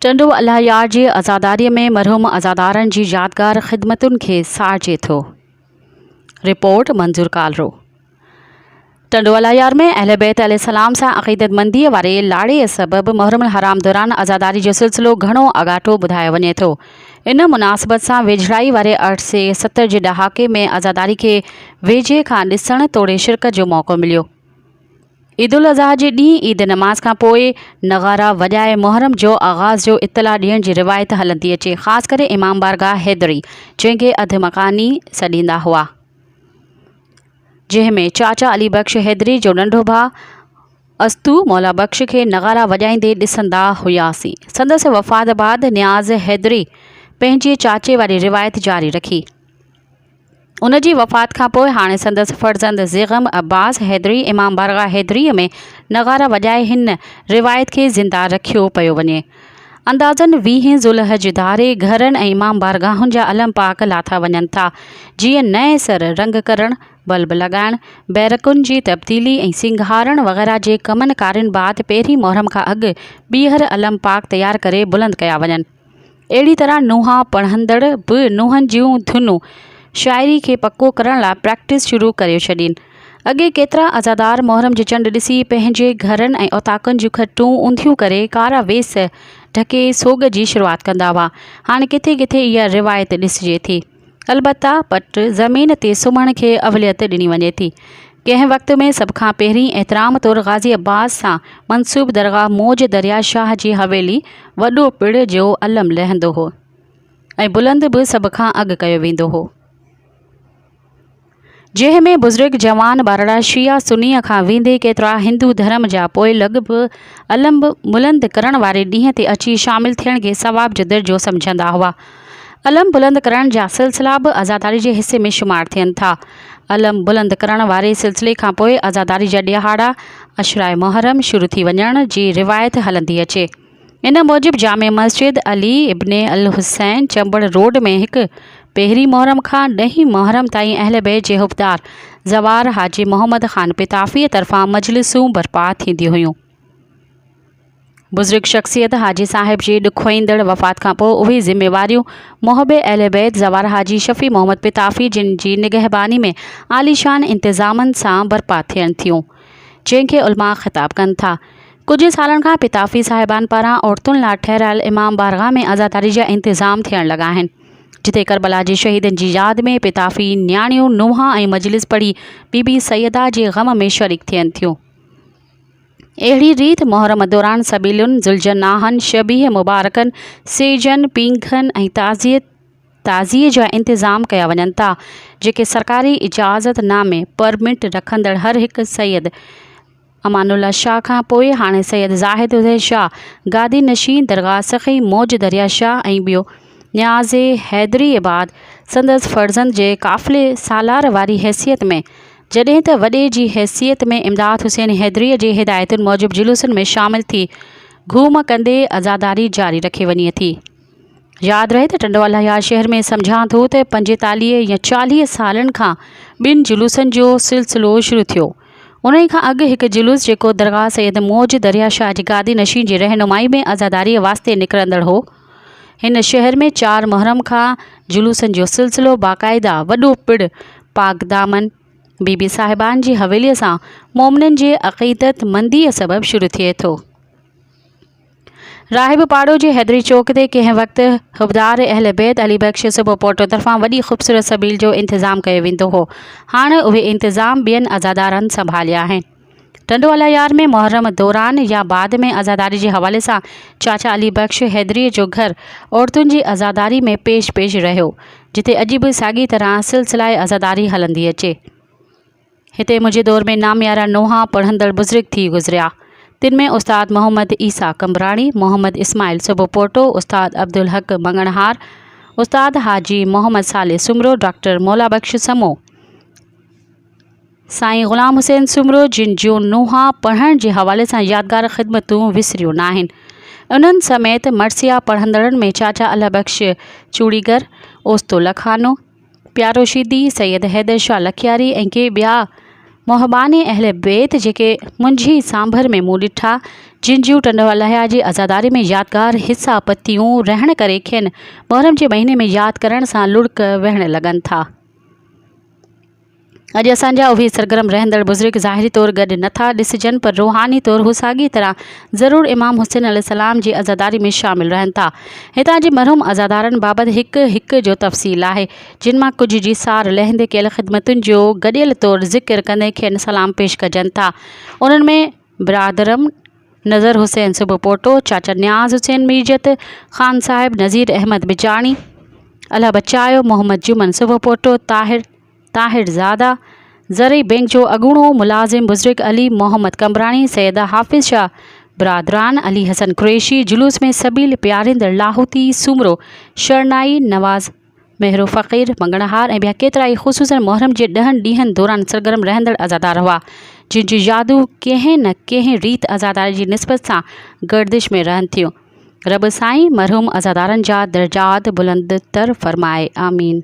ٽنڊو الهيار جي عزاداريء ۾ مرحوم عزادارن جي يادگار خدمتن کي ساراهجي ٿو. رپورٽ، منظور ڪالرو. ٽنڊو الهيار ۾ اهل بيت عليه السلام سان عقيدتمنديء واري لاڙي سبب محرم الحرام دوران عزاداري جو سلسلو گهڻو آڳاٽو ٻڌايو وڃي ٿو. ان مناسبت سان ويجهڙائي واري 870 جي ڏهاڪي ۾ عزاداري کي ويجهي کان ڏسڻ توڙي شرڪت جو موقعو مليو. عيدالاضحيٰ جي ڏينهن عيد نماز کان پوء نغارا وڄائي محرم جو آغاز جو اطلاع ڏيڻ جي روايت هلندي اچي خاص ڪري امام بارگاهه حيدري جنهن کي اڌ مڪاني سڏيندا هئا جنهن ۾ چاچا علي بخش حيدري جو ننڍو ڀاء استو مولا بخش کي نغارا وڄائيندي ڏسندا هياسين سندس وفات بعد نياز حيدري پنهنجي چاچي واري روايت جاري رکي. ان جي وفات کان پوء هاڻي سندس فرزند ضيغم عباس حيدري امام بارگاهه حيدريء ۾ نغارا وڄائي هن روايت کي زنده رکيو پيو وڃي. اندازن ويهين ذوالحج ڌاري گهرن ۽ امام بارگاهن جا علم پاڪ لاٿا وڃن ٿا، جيئن نئين سر رنگ ڪرڻ، بلب لڳائڻ، بيرڪن جي تبديلي ۽ سينگارڻ وغيره جي ڪمن ڪارين بعد پهرين محرم کان اڳ ٻيهر علم پاڪ تيار ڪري بلند ڪيا وڃن. اهڙي طرح نوحا پڙهندڙ به نوحن جون ڌنون شاعري کي پڪو ڪرڻ لاء پريڪٽس شروع ڪريو ڇڏين. اڳي ڪيترا عزادار محرم جي چنڊ ڏسي پنهنجي گهرن ۽ اوطاقن جون کٽون اونڌيون ڪري ڪارا ويس ڍڪي سوڳ جي شروعات ڪندا هئا. هاڻي ڪٿي ڪٿي اها روايت ڏسجي ٿي. البته پٽ زمين تي سمهڻ کي اوليت ڏني وڃي ٿي. ڪنهن وقت ۾ سڀ کان پهرين احترام طور غازي عباس سان منسوب درگاهه موج دريا شاهه جي حويلي وڏو پڙ جو علم لهندو هو ۽ بلند به سڀ کان اڳ ڪيو ويندو هو. جنهن ۾ بزرگ، جوان، ٻارڙا، شيعا، سنيء کان ويندي ڪيترا هندو ڌرم جا پوئلڳ به علم بلند ڪرڻ واري ڏينهن تي اچي شامل ٿيڻ کي ثواب جو درجو سمجهندا هئا. علم بلند ڪرڻ جا سلسلا به عزاداري جي حصي ۾ شمار ٿين ٿا. علم بلند ڪرڻ واري سلسلي کان پوء عزاداري جا ڏهاڙا عشراء محرم شروع ٿي وڃڻ جي روايت هلندي اچي. ان موجب جامع مسجد علي ابن الحسين چمبڙ روڊ ۾ هڪ پهرين محرم کان ڏهين محرم تائين اهل بيت جي حبدار زوار حاجي محمد خان پتافيء طرفان مجلسون برپا ٿينديون هيون. بزرگ شخصيت حاجي صاحب جي ڏکوئيندڙ وفات کان پوء اهي ذميواريون محب اهل بيت زوار حاجي شفيع محمد پتافي جن جي نگهباني ۾ عاليشان انتظامن سان برپا ٿين ٿيون. جنهن کي علماء خطاب ڪن ٿا. ڪجهه سالن کان پتافي صاحبان پاران عورتن لاء ٺهرايل امام بارگاهه ۾ عزاداري جا انتظام ٿيڻ لڳا آهن، جتي ڪربلا جي شهيدن جي ياد ۾ پتافي نياڻيون نوحا ۽ مجلس پڙهي بي بي سيده جي غم ۾ شريڪ ٿين ٿيون. اهڙي ريت محرم دوران سبيلن، ذوالجناحن، شبيهه مبارڪن، سيجن، پينگهن ۽ تعزيت تعزيي جا انتظام ڪيا وڃن ٿا، جيڪي سرڪاري اجازت نامي، پرمٽ، رکندڙ هر هڪ سيد امان الله شاهه کان پوء هاڻي سيد زاهد حسين شاهه، گادي نشين درگاهه سخي موج دريا شاهه ۽ ٻيو نياز حيدريء بعد سندس فرزند جي قافلي سالار واري حيثيت ۾ جڏهن ته وڏي جي حيثيت ۾ امداد حسين حيدريء جي هدايتن موجب جلوسن ۾ شامل ٿي گهوم ڪندي عزاداري جاري رکي وڃي ٿي. ياد رهي ته ٽنڊوالهيار شهر ۾ سمجهان ٿو ته پنجيتاليهه يا چاليهه سالن کان ٻن جلوسن جو سلسلو شروع ٿيو. انهي کان اڳ هڪ جلوس جيڪو درگاهه سيد موج دريا شاهه جي گادي نشين جي رهنمائي ۾ عزاداريء واسطي نڪرندڙ هو. هن شهر ۾ چار محرم کان جلوسن جو سلسلو باقاعده وڏو پڙ پاڪدامن بي بي صاحبان جي حويليء سان مومنن جي عقيدت منديء سبب شروع ٿئي ٿو. راهب پاڙو جي حيدري چوڪ تي ڪنهن وقت حبدار اهل بيت علي بخش صبح پوٽو طرفان وڏي خوبصورت سبيل جو انتظام ڪيو ويندو هو. هاڻ اهي انتظام ٻين عزادارن سنڀاليا آهن. ٽنڊو الهيار ۾ محرم دوران يا بعد ۾ عزاداري جي حوالي سان چاچا علي بخش حيدري جو گهر عورتن جي عزاداري ۾ پيش پيش رهيو، جتي اڄ به ساڳي طرح سلسلائي عزاداري هلندي اچي. هتي منهنجي دور ۾ ناميارا نوحا پڙهندڙ بزرگ ٿي گذريا، تن ۾ استاد محمد عيسيٰ قمبراڻي، محمد اسماعيل صبح پوٽو، استاد عبدالحق مڱڻهار، استاد حاجي محمد صالح سومرو، ڊاڪٽر مولا بخش سمو، سائين غلام حسين سومرو جن جون نوحا پڙهڻ جي حوالي سان يادگار خدمتون وسريون ناهن. انهن سميت مرثيا پڙهندڙن ۾ چاچا الله بخش چوڙيگر، اوستو لکانو، پيارو شيدي، سيد حيدر شاهه لکياري ۽ ڪي ٻيا محبان اهل بيت جيڪي منجهي سانڀر ۾ مون ڏٺا، جن جون ٽنڊوالهيار جي عزاداري ۾ يادگار حصا پتيون رهڻ ڪري کين محرم جي مهيني ۾ ياد ڪرڻ سان لڙڪ وهڻ لڳن ٿا. اڄ اسان جا اهي سرگرم رهندڙ بزرگ ظاهري طور گڏ نه ٿا ڏسجن پر روحاني طور هو ساڳي طرح ضرور امام حسين عليه السلام جي عزاداري ۾ شامل رهن ٿا. هتان جي مرحوم عزادارن بابت هڪ هڪ جو تفصيل آهي، جن مان ڪجهه جي سار لهندي ڪيل خدمتن جو گڏيل طور ذڪر ڪندي کين سلام پيش ڪجن ٿا. انهن ۾ برادرم نظر حسين صبح پوٽو، چاچا نياز حسين ميرجت، خان صاحب نذير احمد بجاڻي، الله بچايو محمد جمن صبح پوٽو، طاهر طاهر زاده، زرعي بئنڪ جو اڳوڻو ملازم بزرگ علي محمد قمبراڻي، سيد حافظ شاهه برادران علي حسن قريشي، جلوس ۾ سبيل پياريندڙ لاهوتي سومرو، شرنائي نواز مهرو فقير مڱڻهار ۽ ٻيا ڪيترائي خصوصاً محرم جي ڏهن ڏينهن دوران سرگرم رهندڙ عزادار هئا، جن جون يادون ڪنهن نه ڪنهن ريت عزاداري جي نسبت سان گردش ۾ رهن ٿيون. رب سائين مرحوم عزادارن جا درجات بلند تر فرمائي. آمين.